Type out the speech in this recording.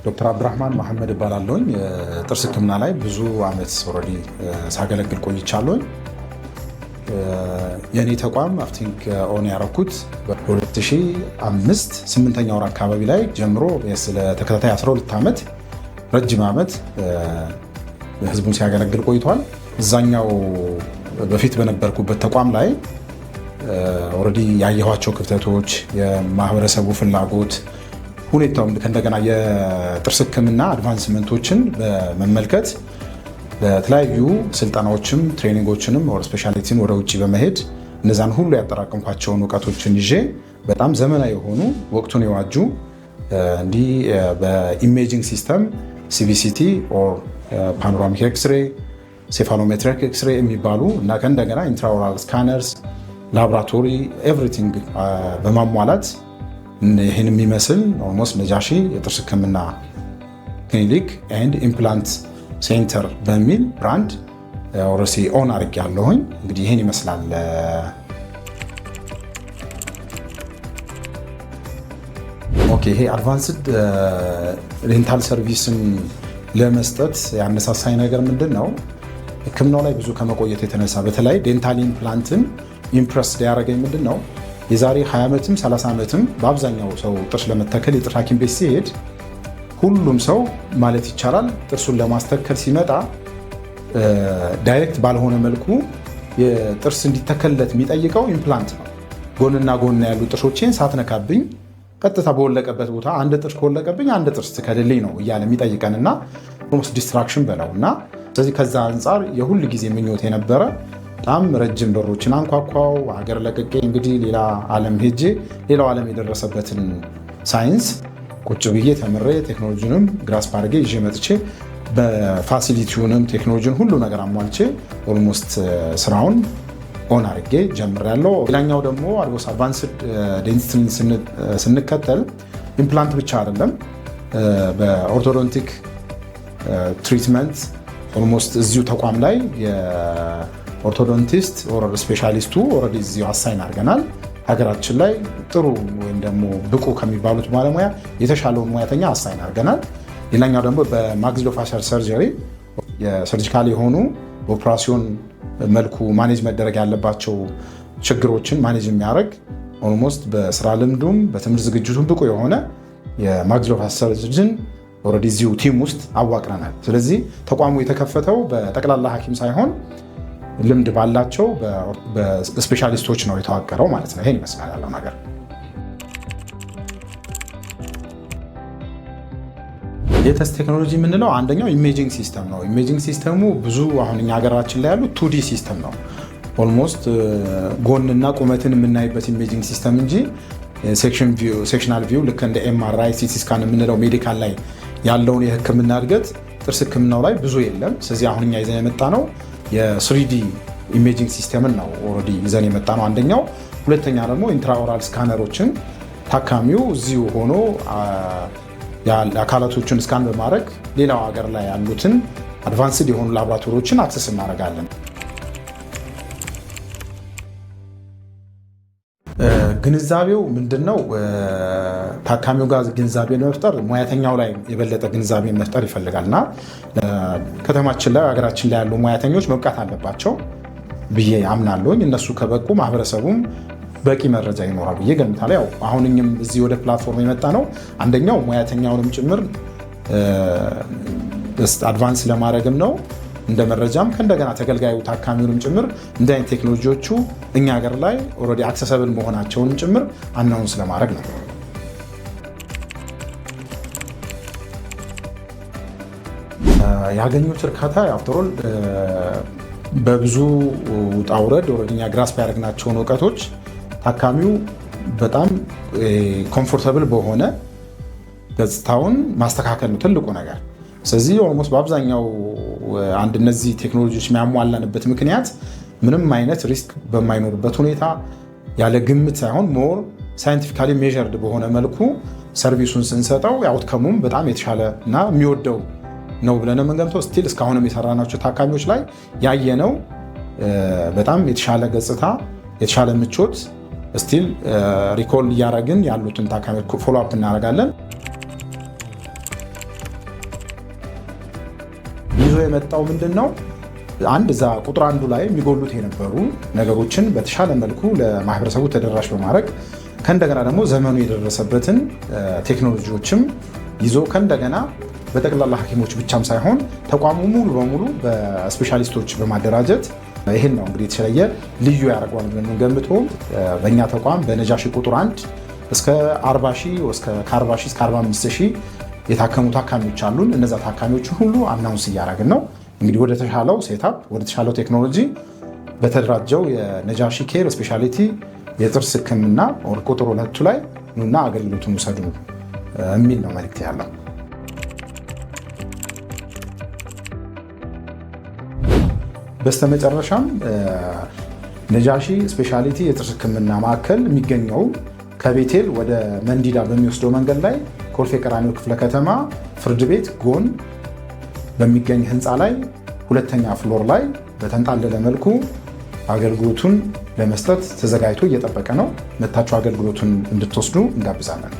ዶክተር አብዱራህማን መሐመድ እባላለሁኝ። ጥርስ ሕክምና ላይ ብዙ አመት already ሳገለግል ቆይቻለሁኝ። የእኔ ተቋም I think own ያረኩት በ2005 ስምንተኛ ወር አካባቢ ላይ ጀምሮ ለተከታታይ 12 ዓመት፣ ረጅም ዓመት ህዝቡን ሲያገለግል ቆይቷል። እዛኛው በፊት በነበርኩበት ተቋም ላይ already ያየኋቸው ክፍተቶች፣ የማህበረሰቡ ፍላጎት ሁኔታውም ከእንደገና የጥርስ ህክምና advancement ኦችን በመመልከት ለተለያዩ ስልጠናዎችም training ኦችንም ወደ specialty ን ወደ ውጭ በመሄድ እነዛን ሁሉ ያጠራቀምኳቸውን እውቀቶችን ይዤ በጣም ዘመናዊ የሆኑ፣ ወቅቱን የዋጁ፣ እንዲህ በ imaging system CBCT or panoramic x-ray፣ cephalometric x-ray የሚባሉ እና ከእንደገና intraoral scanners፣ laboratory፣ everything በማሟላት ይህን የሚመስል almost ነጃሺ የጥርስ ህክምና ክሊኒክ and implant center በሚል brand already own አድርጌያለሁኝ። እንግዲህ ይህን ይመስላል። Okay፣ ይሄ advanced dental service ን ለመስጠት ያነሳሳኝ ነገር ምንድን ነው? ህክምናው ላይ ብዙ ከመቆየት የተነሳ በተለይ dental implant ን impress ያደረገኝ ምንድን ነው? የዛሬ 20 ዓመትም 30 ዓመትም በአብዛኛው ሰው ጥርስ ለመተከል የጥርስ ሐኪም ቤት ሲሄድ ሁሉም ሰው ማለት ይቻላል ጥርሱን ለማስተከል ሲመጣ direct ባልሆነ መልኩ የጥርስ እንዲተከልለት የሚጠይቀው implant ነው። ጎንና ጎን ያሉ ጥርሶቼን ሳትነካብኝ ቀጥታ በወለቀበት ቦታ፣ አንድ ጥርስ ከወለቀብኝ አንድ ጥርስ ትከልልኝ ነው እያለ የሚጠይቀን እና almost destruction በለው። እና ስለዚህ ከዛ አንጻር የሁል ጊዜ ምኞት የነበረ፣ በጣም ረጅም በሮችን አንኳኳው፣ ሀገር ለቅቄ እንግዲህ ሌላ ዓለም ሄጄ ሌላው ዓለም የደረሰበትን ሳይንስ ቁጭ ብዬ ተምሬ ቴክኖሎጂንም grasp አድርጌ ይዤ መጥቼ በ facility ውንም ቴክኖሎጂን ሁሉ ነገር አሟልቼ almost ስራውን own አድርጌ ጀምሬያለሁ። ሌላኛው ደግሞ advanced dentistry ን ስንከተል implant ብቻ አይደለም፣ በ orthodontic treatment almost እዚሁ ተቋም ላይ የ orthodontist specialist ኡ already እዚሁ assign አድርገናል። ሀገራችን ላይ ጥሩ ወይም ደግሞ ብቁ ከሚባሉት ባለሙያ የተሻለውን ሙያተኛ assign አድርገናል። ሌላኛው ደግሞ በ maxillofacial surgery የ surgical የሆኑ፣ በኦፕራሲዮን መልኩ manage መደረግ ያለባቸው ችግሮችን manage የሚያደርግ፣ almost በስራ ልምዱም በትምህርት ዝግጅቱም ብቁ የሆነ የ maxillofacial surgeon already እዚሁ team ውስጥ አዋቅረናል። ስለዚህ ተቋሙ የተከፈተው በጠቅላላ ሐኪም ሳይሆን ልምድ ባላቸው በ specialist ኦች ነው የተዋቀረው ማለት ነው። ይሄን ይመስላል ያለው ነገር። Latest technology የምንለው አንደኛው imaging system ነው። Imaging system ኡ ብዙ አሁን እኛ ሀገራችን ላይ ያሉ 2D system ነው። Almost ጎንና ቁመትን የምናይበት imaging system እንጂ sectional view ልክ እንደ MRI፣ CT scan የምንለው medical ላይ ያለውን የሕክምና እድገት ጥርስ ሕክምናው ላይ ብዙ የለም። ስለዚህ አሁን እኛ ይዘን የመጣነው የ 3D imaging system ን ነው already ይዘን የመጣነው አንደኛው። ሁለተኛ ደግሞ intraoral scanner ኦችን ታካሚው እዚሁ ሆኖ አካላቶቹን scan በማድረግ ሌላው ሀገር ላይ ያሉትን advanced የሆኑ ላቦራቶሪዎችን access እናደርጋለን። ግንዛቤው ምንድን ነው? ታካሚው ጋር ግንዛቤ ለመፍጠር ሙያተኛው ላይ የበለጠ ግንዛቤ መፍጠር ይፈልጋል እና ከተማችን ላይ፣ ሀገራችን ላይ ያሉ ሙያተኞች መብቃት አለባቸው ብዬ አምናለሁኝ። እነሱ ከበቁ ማህበረሰቡም በቂ መረጃ ይኖራል ብዬ ገምታለሁ። ያው አሁን እኛም እዚህ ወደ platform የመጣነው አንደኛው ሙያተኛውንም ጭምር advance ለማድረግም ነው፣ እንደ መረጃም ከእንደገና ተገልጋዩ ታካሚውንም ጭምር እንዲህ አይነት ቴክኖሎጂዎቹ እኛ ሀገር ላይ already accessible መሆናቸውንም ጭምር announce ለማድረግ ነው። ያገኙት እርካታ after all በብዙ ውጣ ውረድ already እኛ grasp ያደረግናቸውን እውቀቶች ታካሚው በጣም comfortable በሆነ ገጽታውን ማስተካከል ነው ትልቁ ነገር። ስለዚህ almost በአብዛኛው አንድ እነዚህ ቴክኖሎጂዎች የሚያሟላንበት ምክንያት ምንም አይነት risk በማይኖርበት ሁኔታ፣ ያለ ግምት ሳይሆን more scientifically measured በሆነ መልኩ service ኡን ስንሰጠው outcome ኡም በጣም የተሻለ እና የሚወደው ነው ብለን የምንገምተው፣ still እስካሁንም የሰራናቸው ታካሚዎች ላይ ያየነው በጣም የተሻለ ገጽታ፣ የተሻለ ምቾት፣ still recall እያደረግን ያሉትን ታካሚዎች follow up እናደርጋለን። የመጣው ምንድን ነው? አንድ እዛ ቁጥር አንዱ ላይ የሚጎሉት የነበሩ ነገሮችን በተሻለ መልኩ ለማህበረሰቡ ተደራሽ በማድረግ፣ ከእንደገና ደግሞ ዘመኑ የደረሰበትን ቴክኖሎጂዎችም ይዞ፣ ከእንደገና በጠቅላላ ሐኪሞች ብቻም ሳይሆን ተቋሙ ሙሉ በሙሉ በስፔሻሊስቶች በማደራጀት ይህን ነው እንግዲህ የተለየ ልዩ ያደርገዋል ብለን የምንገምተው። በእኛ ተቋም በነጃሺ ቁጥር አንድ እስከ 40 ሺህ፣ ከ40 ሺህ እስከ 45 ሺህ የታከሙ ታካሚዎች አሉን። እነዛ ታካሚዎችን ሁሉ announce እያደረግን ነው። እንግዲህ ወደ ተሻለው setup፣ ወደ ተሻለው ቴክኖሎጂ በተደራጀው የነጃሺ ኬር specialty የጥርስ ሕክምና ቁጥር ሁለቱ ላይ ኑና አገልግሎቱን ውሰዱ የሚል ነው መልዕክት ያለው። በስተመጨረሻም ነጃሺ specialty የጥርስ ሕክምና ማዕከል የሚገኘው ከቤቴል ወደ መንዲዳ በሚወስደው መንገድ ላይ ኮልፌ ቀራኒዮ ክፍለ ከተማ ፍርድ ቤት ጎን በሚገኝ ህንፃ ላይ ሁለተኛ floor ላይ በተንጣለለ መልኩ አገልግሎቱን ለመስጠት ተዘጋጅቶ እየጠበቀ ነው። መጥታችሁ አገልግሎቱን እንድትወስዱ እንጋብዛለን።